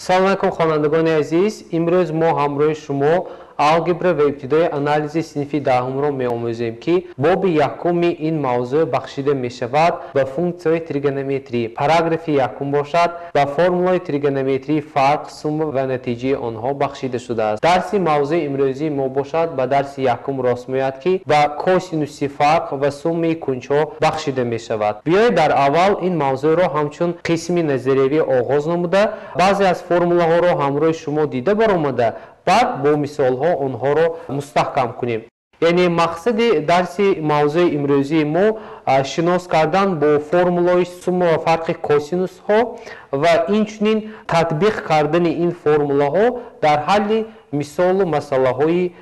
Салом алайкум, хонандагони азиз. Имрӯз мо ҳамроҳи шумо алгебра ва ибтидои анализи синфи даҳумро меомӯзем, ки боби якуми ин мавзӯъ бахшида мешавад ба функсияҳои тригонометрӣ. Параграфи якум бошад, ба формулаи тригонометрии фарқ, сумма ва натиҷаи онҳо бахшида шудааст. Дарси мавзӯи имрӯзии мо бошад, ба дарси якум рост меояд, ки ба косинуси фарқ ва суммаи кунҷҳо бахшида мешавад. Биёед, дар аввал ин мавзӯъро ҳамчун қисми назариявӣ оғоз намуда, баъзе аз формулаҳоро ҳамроҳи шумо дида баромада, баъд бо мисолҳо онҳоро мустаҳкам кунем. Яъне мақсади дарси мавзӯи имрӯзии мо шинос кардан бо формулаҳои сумма ва фарқи косинусҳо ва инчунин татбиқ кардани ин формулаҳо дар ҳалли мисолу масъалаҳои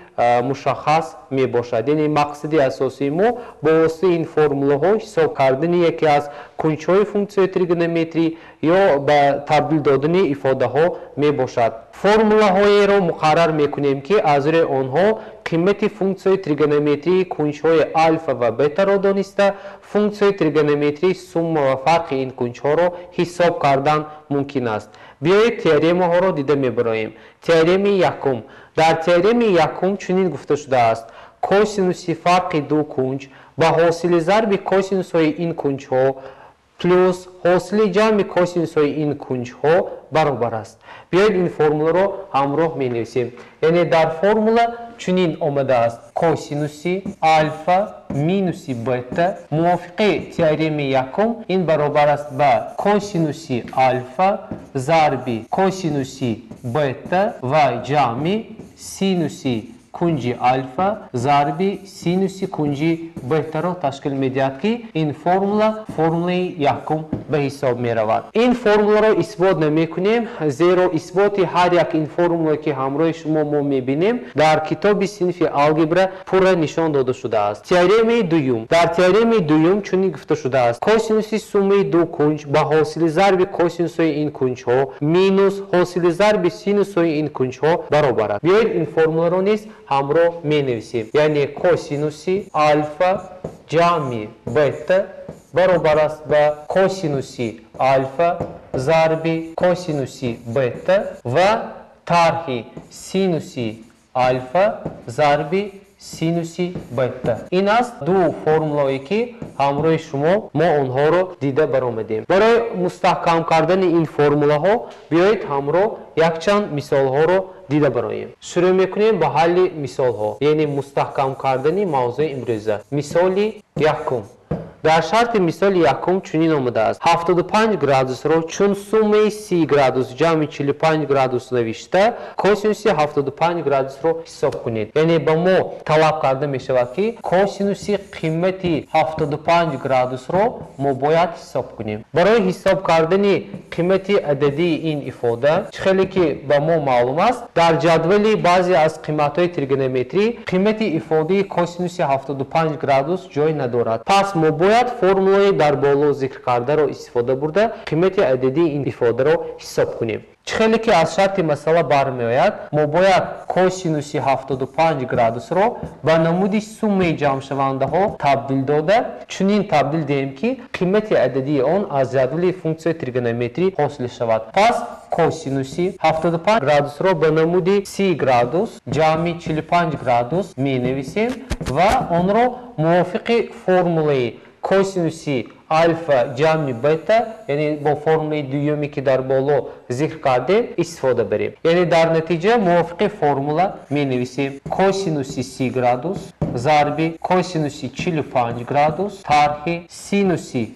мушаххас мебошад. Яъне мақсади асосии мо бо воситаи ин формулаҳо ҳисоб кардани яке аз кунҷҳои функсияи тригонометрӣ ё ба табдил додани ифодаҳо мебошад. Формулаҳоеро муқаррар мекунем, ки аз рӯи онҳо қимати функсияи тригонометрии кунҷҳои алфа ва бетаро дониста, функсияи тригонометрии сумма ва фарқи ин кунҷҳоро ҳисоб кардан мумкин аст. Биёед, теоремаҳоро дида мебароем. Теоремаи якум. Дар теоремаи якум чунин гуфта шудааст: косинуси фарқи ду кунҷ ба ҳосили зарби косинусҳои ин кунҷҳо плюс ҳосили ҷамъи косинусҳои ин кунҷҳо баробар аст. Биёед, ин формуларо ҳамроҳ менависем. Яъне дар формула чунин омадааст: косинуси алфа минуси бета мувофиқи теоремаи якум ин баробар аст ба косинуси алфа зарби косинуси бета ва ҷамъи синуси кунҷи алфа зарби синуси кунҷи бетаро ташкил медиҳад, ки ин формула формулаи якум ба ҳисоб меравад. Ин формуларо исбот намекунем, зеро исботи ҳар як ин формула, ки ҳамроҳи шумо мо мебинем, дар китоби синфи алгебра пурра нишон дода шудааст. Теоремаи дуюм. Дар теоремаи дуюм чунин гуфта шудааст: косинуси суммаи ду кунҷ ба ҳосили зарби косинусҳои ин кунҷҳо минус ҳосили зарби синусҳои ин кунҷҳо баробар аст. Биёед, ин формуларо низ ҳамроҳ менависем. Яъне косинуси алфа ҷамъи бета баробар аст ба косинуси алфа зарби косинуси бета ва тарҳи синуси алфа зарби синуси бета. Ин аст ду формулае, ки ҳамроҳи шумо мо онҳоро дида баромадем. Барои мустаҳкам кардани ин формулаҳо биёед, ҳамроҳ якчанд мисолҳоро дида бароем. Шурӯъ мекунем ба ҳалли мисолҳо, яъне мустаҳкам кардани мавзӯи имрӯза. Мисоли якум. Дар шарти мисоли якум чунин омадааст: 75 градусро чун суммаи 30 градус ҷамъи 45 градус навишта, косинуси 75 градусро ҳисоб кунед. Яъне ба мо талаб карда мешавад, ки косинуси қимати 75 градусро мо бояд ҳисоб кунем. Барои ҳисоб кардани қимати ададии ин ифода, чӣ хеле ки ба мо маълум аст, дар ҷадвали баъзе аз қиматҳои тригонометрӣ қимати ифодаи косинуси 75 градус ҷой надорад. Пас мо бояд формулаи дар боло зикр кардаро истифода бурда, қимати ададии ин ифодаро ҳисоб кунем. Чӣ хеле ки аз шарти масъала бармеояд, мо бояд косинуси 75 градусро ба намуди суммаи ҷамъшавандаҳо табдил дода, чунин табдил диҳем, ки қимати ададии он аз ҷадвали функсияи тригонометрӣ ҳосил шавад. Пас косинуси 75 градусро ба намуди 30 градус ҷамъи 45 градус менависем ва онро мувофиқи формулаи косинуси алфа ҷамъи бета, яъне бо формулаи дуюме, ки дар боло зикр кардем, истифода барем. Яъне дар натиҷа мувофиқи формула менависем: косинуси 30 градус зарби косинуси 45 градус тарҳи синуси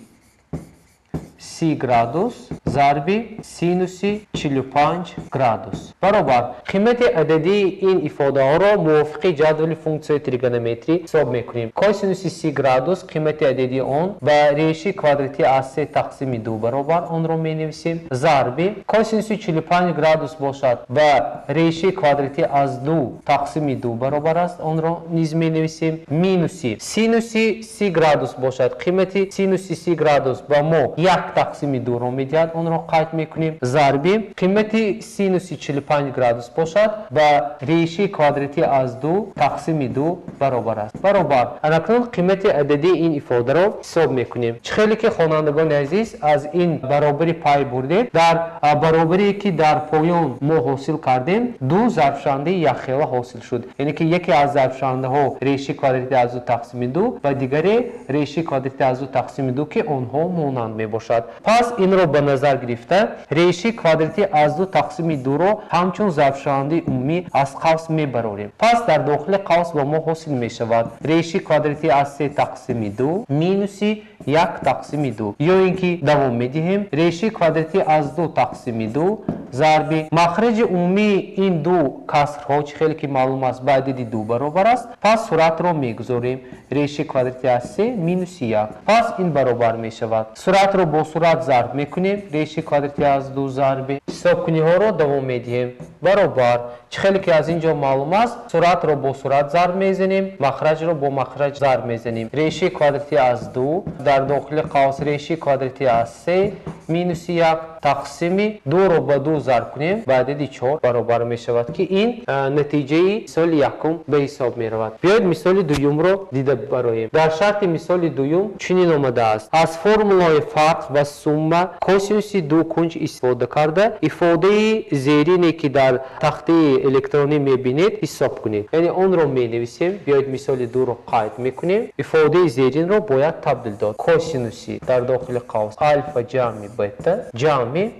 30 градус зарби синуси 45 градус баробар. Қимати ададии ин ифодаҳоро мувофиқи ҷадвали функсияи тригонометрӣ ҳисоб мекунем. Косинуси 30 градус, қимати ададии он ба реши квадратӣ аз се тақсими ду баробар, онро менависем, зарби косинуси 45 градус бошад, ба реши квадратӣ аз ду тақсими ду баробар аст, онро низ менависем, минуси синуси 30 градус бошад, қимати синуси 30 градус ба мо як тақсими дуро медиҳад. Онро қайд мекунем. Зарби қимати синуси 45 градус бошад ба решаи квадратӣ аз 2 тақсими 2 баробар аст. Баробар. Анакнун қимати ададии ин ифодаро ҳисоб мекунем. Чӣ хеле ки хонандагони азиз аз ин баробарӣ пай бурдед, дар баробарие ки дар поён мо ҳосил кардем, ду зарбшавандаи якхела ҳосил шуд. Яъне ки яке аз зарбшавандаҳо решаи квадратӣ аз 2 тақсими 2 ва дигаре решаи квадратӣ аз 2 тақсими 2, ки онҳо монанд мебошад. Пас инро ба назар гирифта, решаи квадратӣ аз 2 тақсими 2-ро ҳамчун зарбшавандаи умумӣ аз қавс мебарорем. Пас дар дохили қавс ба мо ҳосил мешавад решаи квадратӣ аз 3 тақсими 2 минуси 1 тақсими 2. Ё ин ки давом медиҳем, решаи квадратӣ аз 2 тақсими 2 зарби махраҷи умумии ин ду касрҳо, чӣ хеле ки маълум аст, ба адади 2 баробар аст. Пас суратро мегузорем. Решаи квадратӣ аз 3 минуси 1. Пас ин баробар мешавад. Суратро бо сурат зарб мекунем. Решаи квадратӣ аз 2 зарби. Ҳисобкуниҳоро давом медиҳем. Баробар. Чӣ хеле ки аз ин ҷо маълум аст, суратро бо сурат зарб мезанем, махраҷро бо махраҷ зарб мезанем. Решаи квадратӣ аз 2 дар дохили қавс решаи квадратӣ аз 3 минуси 1 тақсими 2-ро ба 2 зарб кунем, ба адади 4 баробар мешавад, ки ин натиҷаи мисоли якум ба ҳисоб меравад. Биёед мисоли дуюмро дида бароем. Дар шарти мисоли дуюм чунин омадааст: аз формулаи фарқ ва сумма косинуси ду кунҷ истифода карда, ифодаи зерине ки дар тахтаи электронӣ мебинед ҳисоб кунед. Яъне онро менависем. Биёед мисоли дуро қайд мекунем. Ифодаи зеринро бояд табдил дод. Косинуси дар дохили қавс алфа ҷамъи бета ҷамъи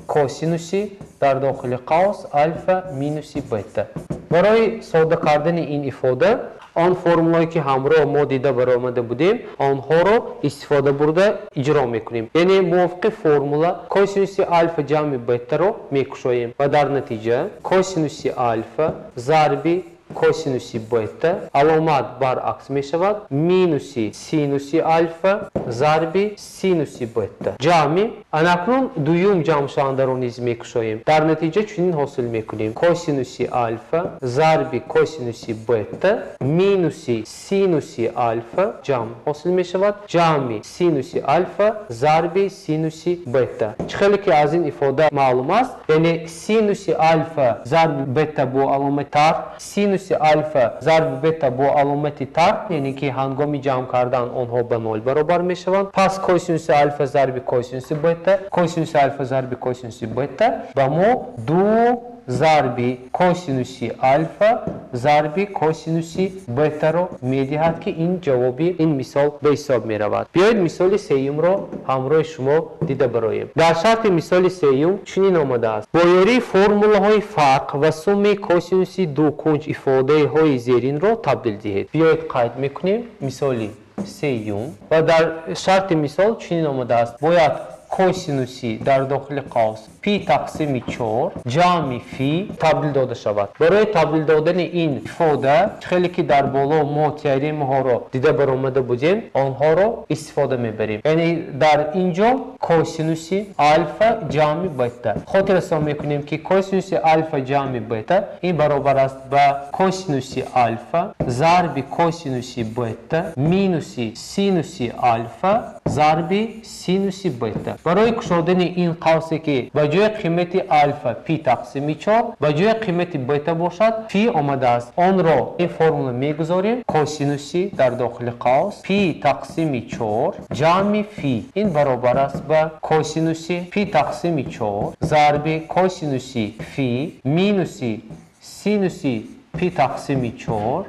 косинуси дар дохили қавс алфа минуси бета. Барои сода кардани ин ифода, он формулое ки ҳамроҳ мо дида баромада будем, онҳоро истифода бурда иҷро мекунем. Яъне мувофиқи формула косинуси алфа ҷамъи бетаро мекушоем ва дар натиҷа косинуси алфа зарби косинуси бета аломат баръакс мешавад, минуси синуси алфа зарби синуси бета ҷамъи. Анакнун дуюм ҷамъшавандаро низ мекушоем. Дар натиҷа чунин ҳосил мекунем: косинуси алфа зарби косинуси бета минуси синуси алфа ҷамъ ҳосил мешавад, ҷамъи синуси алфа зарби синуси бета. Чӣ хеле ки аз ин ифода маълум аст, яъне синуси алфа зарби бета бо аломати тарҳ, синуси алфа зарби бета бо аломати тарҳ, яъне ки ҳангоми ҷамъ кардан онҳо ба нол баробар мешаванд. Пас косинуси алфа зарби косинуси бета, косинуси алфа зарби косинуси бета ба мо 2 зарби косинуси алфа зарби косинуси бетаро медиҳад, ки ин ҷавоби ин мисол ба ҳисоб меравад. Биёед мисоли сеюмро ҳамроҳи шумо дида бароем. Дар шарти мисоли сеюм чунин омадааст: бо ёрии формулаҳои фарқ ва суммаи косинуси ду кунҷ ифодаҳои зеринро табдил диҳед. Биёед қайд мекунем мисоли сеюм ва дар шарти мисол чунин омадааст: бояд косинуси дар дохили қавс пи тақсими 4 ҷамъи фи табдил дода шавад. Барои табдил додани ин ифода, хеле ки дар боло мо теоремаҳоро дида баромада будем, онҳоро истифода мебарем. Яъне дар ин ҷо косинуси алфа ҷамъи бета. Хотиррасон мекунем, ки косинуси алфа ҷамъи бета ин баробар аст ба косинуси алфа зарби косинуси бета минуси синуси алфа зарби синуси бета. Барои кушодани ин қавсе ки ба ҷои қимати алфа пи тақсими 4, ба ҷои қимати бета бошад фи омадааст, онро ин формула мегузорем. Косинуси дар дохили қавс пи тақсими 4 ҷамъи фи ин баробар аст ба косинуси пи тақсими 4 зарби косинуси фи минуси синуси пи тақсими 4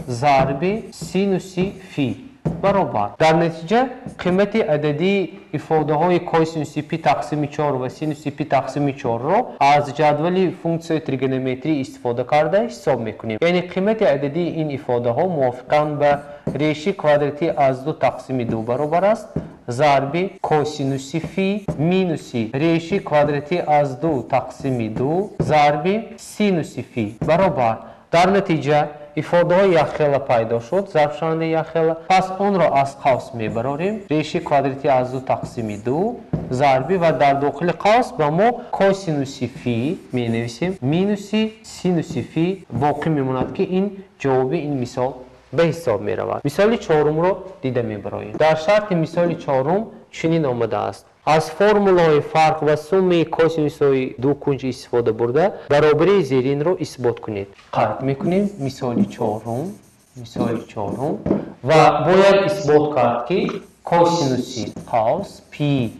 зарби синуси фи баробар. Дар натиҷа қимати ададии ифодаҳои косинуси пи тақсими 4 ва синуси пи тақсими 4-ро аз ҷадвали функсияи тригонометрӣ истифода карда ҳисоб мекунем. Яъне қимати ададии ин ифодаҳо мувофиқан ба решаи квадратӣ аз 2 тақсими 2 баробар аст зарби косинуси фи минуси решаи квадратӣ аз 2 тақсими 2 зарби синуси фи баробар. Дар натиҷа ифодаҳои якхела пайдо шуд, зарбшавандаи якхела. Пас онро аз қавс мебарорем. Решаи квадратӣ аз 2 тақсими 2 зарби ва дар дохили қавс ба мо косинуси фи менависем минуси синуси фи боқӣ мемонад, ки ин ҷавоби ин мисол ба ҳисоб меравад. Мисоли чорумро дида мебароем. Дар шарти мисоли чорум чунин омадааст: Аз формулаҳои фарқ ва суммаи косинусҳои ду кунҷ истифода бурда, баробарии зеринро исбот кунед. Қайд мекунем мисоли чорум ва бояд исбот кард, ки косинуси қавс пи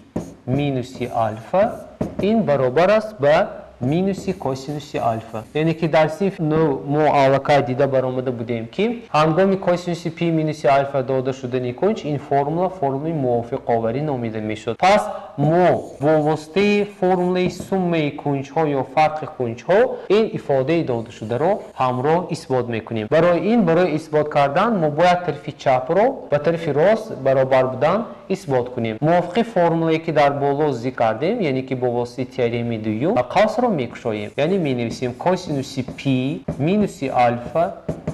минуси алфа ин баробар аст ба минуси косинуси алфа. Яъне ки дар синф 9 мо аллакай дида баромада будем, ки ҳангоми косинуси пи минуси алфа дода шудани кунҷ, ин формула формулаи мувофиқоварӣ номида мешуд. Пас мо бо воситаи формулаи суммаи кунҷҳо ё фарқи кунҷҳо ин ифодаи додашударо ҳамроҳ исбот мекунем. Барои исбот кардан мо бояд тарафи чапро ба тарафи рост баробар будан исбот кунем. Мувофиқи формулае ки дар боло зикр кардем, яъне ки бо воситаи теоремаи дуюм қавсро мекушоем. Яъне менависем косинуси пи минуси алфа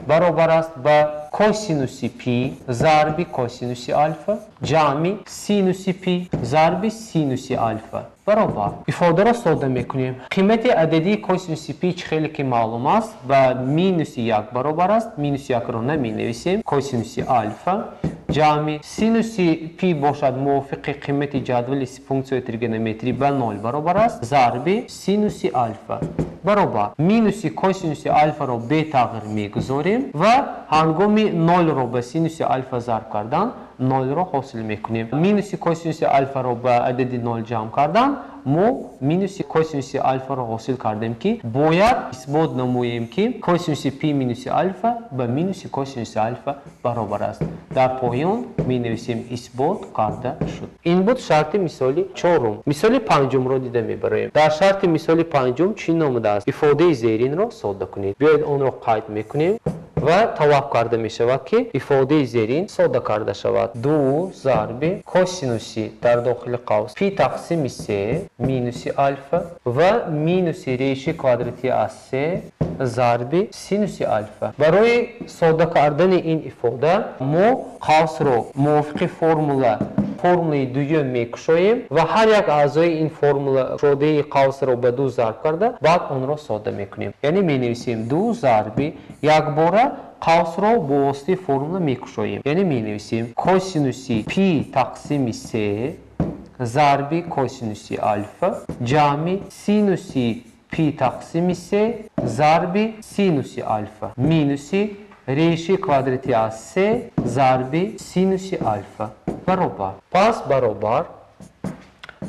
баробар аст ба косинуси пи зарби косинуси алфа ҷамъи синуси пи зарби синуси алфа баробар. Ифодаро сода мекунем. Қимати ададии косинуси пи чӣ хеле ки маълум аст ба минуси 1 баробар аст. Минуси 1-ро наменависем. Косинуси алфа ҷамъи синуси пи бошад мувофиқи қимати ҷадвали функсияи тригонометрӣ ба 0 баробар аст зарби синуси алфа баробар. Минуси косинуси алфаро бетағйир мегузорем ва ҳангоми 0-ро ба синуси алфа зарб кардан 0-ро ҳосил мекунем. Минуси косинуси алфаро ба адади 0 ҷамъ кардан мо минуси косинуси алфаро ҳосил кардем, ки бояд исбот намоем, ки косинуси пи минуси алфа ба минуси косинуси алфа баробар аст. Дар поён менависем исбот карда шуд. Ин буд шарти мисоли чорум. Мисоли панҷумро дида мебароем. Дар шарти мисоли панҷум чӣ номудааст? Ифодаи зеринро сода кунед. Биёед онро қайд мекунем ва талаб карда мешавад, ки ифодаи зерин сода карда шавад. 2 зарби косинуси дар дохили қавс пи тақсими се минуси алфа ва минуси реши квадрати аз се зарби синуси алфа. Барои сода кардани ин ифода мо қавсро мувофиқи формулаи дуюм мекушоем ва ҳар як аъзои ин формула кушодаи қавсро ба 2 зарб карда, баъд онро сода мекунем. Яъне менависем 2 зарби якбора қавсро бо воситаи формула мекушоем. Яъне менависем косинуси пи тақсими се зарби косинуси алфа ҷамъи синуси пи тақсими се зарби синуси алфа минуси реши квадрати аз се зарби синуси алфа баробар. Пас баробар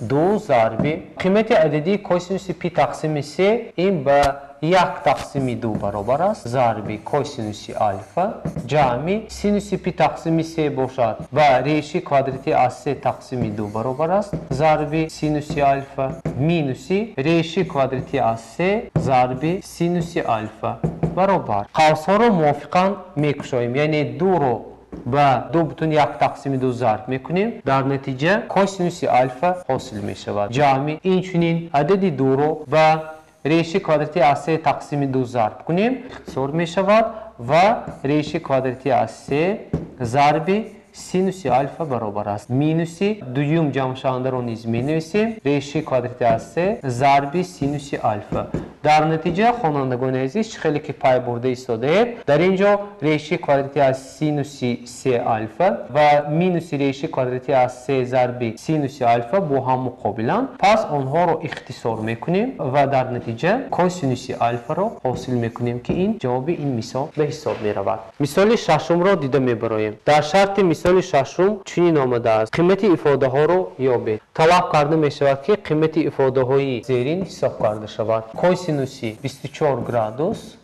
2 зарби қимати ададии косинуси пи тақсими се ин ба 1 тақсими 2 баробар аст зарби косинуси алфа ҷамъи синуси пи тақсими се бошад ба реши квадрати аз се тақсими 2 баробар аст зарби синуси алфа минуси реши квадрати аз се зарби синуси алфа баробар. Қавсҳоро мувофиқан мекушоем, яъне 2-ро ба 2,1 тақсими 2 зарб мекунем. Дар натиҷа косинуси алфа ҳосил мешавад. Ҷамъи инчунин адади 2-ро ба реши квадрати аз се тақсими 2 зарб кунем, ихтисор мешавад ва реши квадрати аз се зарби синуси алфа баробар аст. Минуси дуюм ҷамъшавандаро низ менависем, реши квадрати аз се зарби синуси алфа. Дар натиҷа, хонандагони азиз, чӣ хеле ки пай бурда истодаед, дар ин ҷо реши квадрати аз синуси се алфа ва минуси реши квадрати аз се зарби синуси алфа бо ҳам муқобиланд. Пас онҳоро ихтисор мекунем ва дар натиҷа косинуси алфаро ҳосил мекунем, ки ин ҷавоби ин мисол ба ҳисоб меравад. Мисоли шашумро дида мебароем. Дар шарти мисоли шашум чунин омадааст: қимати ифодаҳоро ёбед. Талаб карда мешавад, ки қимати ифодаҳои зерин ҳисоб карда шавад. Косинуси 24 градус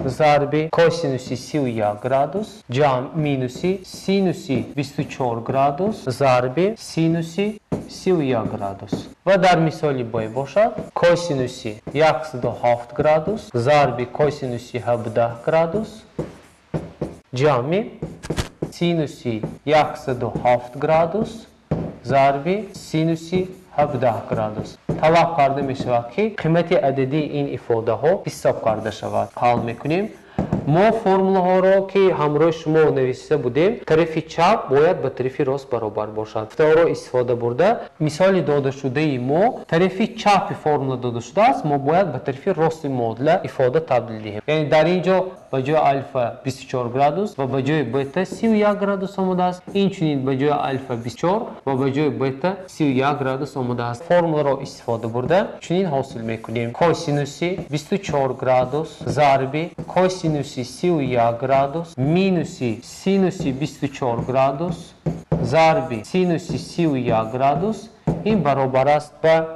зарби косинуси 31 градус ҷамъ минуси синуси 24 градус зарби синуси 31 градус. Ва дар мисоли бой бошад косинуси 107 градус зарби косинуси 17 градус ҷамъи синуси 107 градус зарби синуси 17 градус. Талаб карда мешавад, ки қимати ададии ин ифодаҳо ҳисоб карда шавад. Ҳал мекунем. Мо формулаҳоро, ки ҳамроҳи шумо нависта будем, тарафи чап бояд ба тарафи рост баробар бошад. Гуфтаҳоро истифода бурда, мисоли додашудаи мо тарафи чапи формула дода шудааст, мо бояд ба тарафи рости муодила ифода табдил диҳем. Яъне дар ин ҷо ба ҷои алфа 24 градус ва ба ҷои бета 31 градус омадааст. Инчунин ба ҷои алфа 24 ва ба ҷои бета 31 градус омадааст. Формуларо истифода бурда чунин ҳосил мекунем: косинуси 24 градус зарби косинуси 31 градус минуси синуси 24 градус зарби синуси 31 градус ин баробар аст ба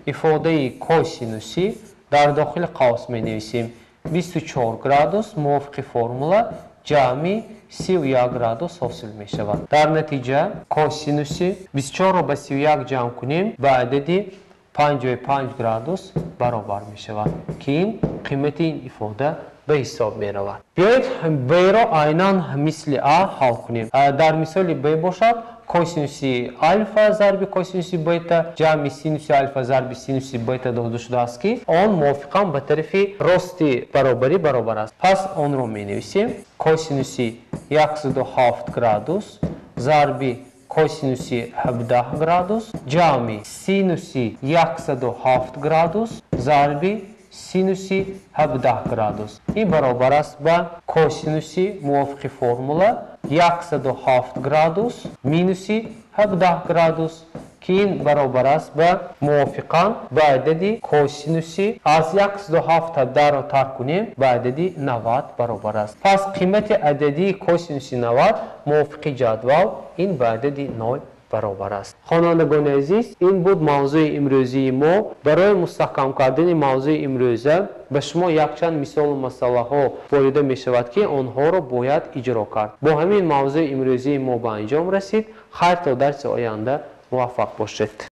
ифодаи косинуси дар дохили қавс менависем 24 градус мувофиқи формула ҷамъи 31 градус ҳосил мешавад. Дар натиҷа косинуси 24-ро ба 31 ҷамъ кунем, ба адади 55 градус баробар мешавад, ки ин қимати ин ифода ба ҳисоб меравад. Биёед Б-ро айнан мисли А ҳал кунем. Дар мисоли Б бошад, косинуси алфа зарби косинуси бета ҷамъи синуси алфа зарби синуси бета дода шудааст, ки он мувофиқан ба тарафи рости баробарӣ баробар аст. Пас онро менависем: косинуси 107 градус зарби косинуси 17 градус ҷамъи синуси 107 градус зарби синуси 17 градус. Ин баробар аст ба косинуси мувофиқи формула 107 градус минуси 17 градус, ки ин баробар аст ба мувофиқан ба адади косинуси аз 107 17-ро тарк кунем, ба адади 90 баробар аст. Пас қимати ададии косинуси 90 мувофиқи ҷадвал ин ба адади 0 баробар аст. Хонандагони азиз, ин буд мавзӯи имрӯзии мо. Барои мустаҳкам кардани мавзӯи имрӯза ба шумо якчанд мисолу масъалаҳо ворида мешавад, ки онҳоро бояд иҷро кард. Бо ҳамин мавзӯи имрӯзии мо ба анҷом расид. Хайр, то дарси оянда муваффақ бошед.